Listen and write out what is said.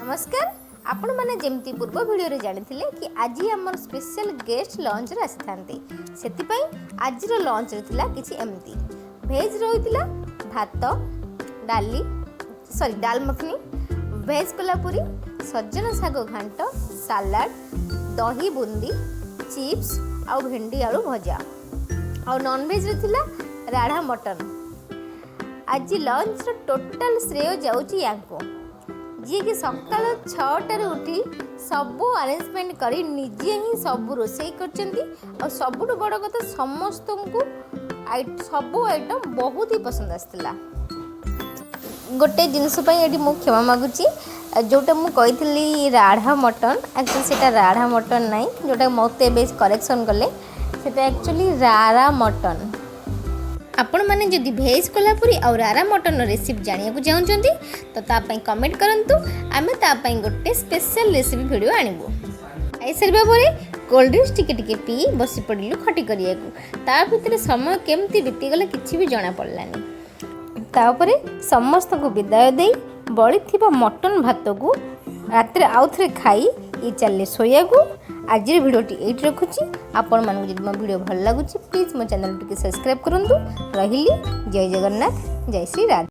ନମସ୍କାର। ଆପଣମାନେ ଯେମିତି ପୂର୍ବ ଭିଡ଼ିଓରେ ଜାଣିଥିଲେ କି ଆଜି ଆମର ସ୍ପେଶାଲ ଗେଷ୍ଟ ଲଞ୍ଚରେ ଆସିଥାନ୍ତେ, ସେଥିପାଇଁ ଆଜିର ଲଞ୍ଚରେ ଥିଲା କିଛି ଏମିତି। ଭେଜ୍ ରହିଥିଲା ଭାତ, ଡାଲି, ସରି, ଡାଲ ମଖନି, ଭେଜ୍ କୋଲାପୁରୀ, ସଜନା ଶାଗ ଘାଣ୍ଟ, ସାଲାଡ଼, ଦହି ବୁନ୍ଦି, ଚିପ୍ସ ଆଉ ଭେଣ୍ଡି ଆଳୁ ଭଜା। ଆଉ ନନଭେଜ୍ରେ ଥିଲା ରାଢ଼ା ମଟନ୍। ଆଜି ଲଞ୍ଚର ଟୋଟାଲ ଶ୍ରେୟ ଯାଉଛି ୟାଙ୍କୁ, ଯିଏକି ସକାଳ 6ଟାରୁ ଉଠି ସବୁ ଆରେଞ୍ଜମେଣ୍ଟ କରି ନିଜେ ହିଁ ସବୁ ରୋଷେଇ କରିଛନ୍ତି। ଆଉ ସବୁଠୁ ବଡ଼ କଥା, ସମସ୍ତଙ୍କୁ ସବୁ ଆଇଟମ୍ ବହୁତ ହି ପସନ୍ଦ ଆସିଥିଲା। ଗୋଟେ ଜିନିଷ ପାଇଁ ଏଠି ମୁଁ କ୍ଷମା ମାଗୁଛି। ଯେଉଁଟା ମୁଁ କହିଥିଲି ରାଢ଼ା ମଟନ୍, ଆକ୍ଚୁଆଲି ସେଇଟା ରାଢ଼ା ମଟନ୍ ନାହିଁ। ଯେଉଁଟା ମୋତେ ଏବେ କରେକ୍ସନ୍ କଲେ, ସେଇଟା ଆକ୍ଚୁଆଲି ରାରା ମଟନ୍। ଆପଣମାନେ ଯଦି ଭେଜ୍ କୋଲ୍ହାପୁରୀ ଆଉ ରାରା ମଟନ୍ର ରେସିପି ଜାଣିବାକୁ ଚାହୁଁଛନ୍ତି, ତ ତା ପାଇଁ କମେଣ୍ଟ କରନ୍ତୁ। ଆମେ ତା ପାଇଁ ଗୋଟେ ସ୍ପେଶାଲ ରେସିପି ଭିଡ଼ିଓ ଆଣିବୁ। ଖାଇସାରିବା ପରେ କୋଲ୍ଡ ଡ୍ରିଙ୍କସ୍ ଟିକେ ଟିକେ ପିଇ ବସି ପଡ଼ିଲୁ ଖଟି କରିବାକୁ। ତା ଭିତରେ ସମୟ କେମିତି ବିତିଗଲା, କିଛି ବି ଜଣାପଡ଼ିଲାନି। ତାପରେ ସମସ୍ତଙ୍କୁ ବିଦାୟ ଦେଇ ବଳିଥିବା ମଟନ୍ ଭାତକୁ ରାତିରେ ଆଉଥରେ ଖାଇ ଇଏ ଚାଲିଲେ ଶୋଇବାକୁ। ଆଜିର ଭିଡ଼ିଓଟି ଏଇଠି ରଖୁଛି। ଆପଣମାନଙ୍କୁ ଯଦି ମୋ ଭିଡ଼ିଓ ଭଲ ଲାଗୁଛି, ପ୍ଲିଜ୍ ମୋ ଚ୍ୟାନେଲ୍ ଟିକେ ସବସ୍କ୍ରାଇବ୍ କରନ୍ତୁ। ରହିଲି, ଜୟ ଜଗନ୍ନାଥ, ଜୟ ଶ୍ରୀ ରାଧେ।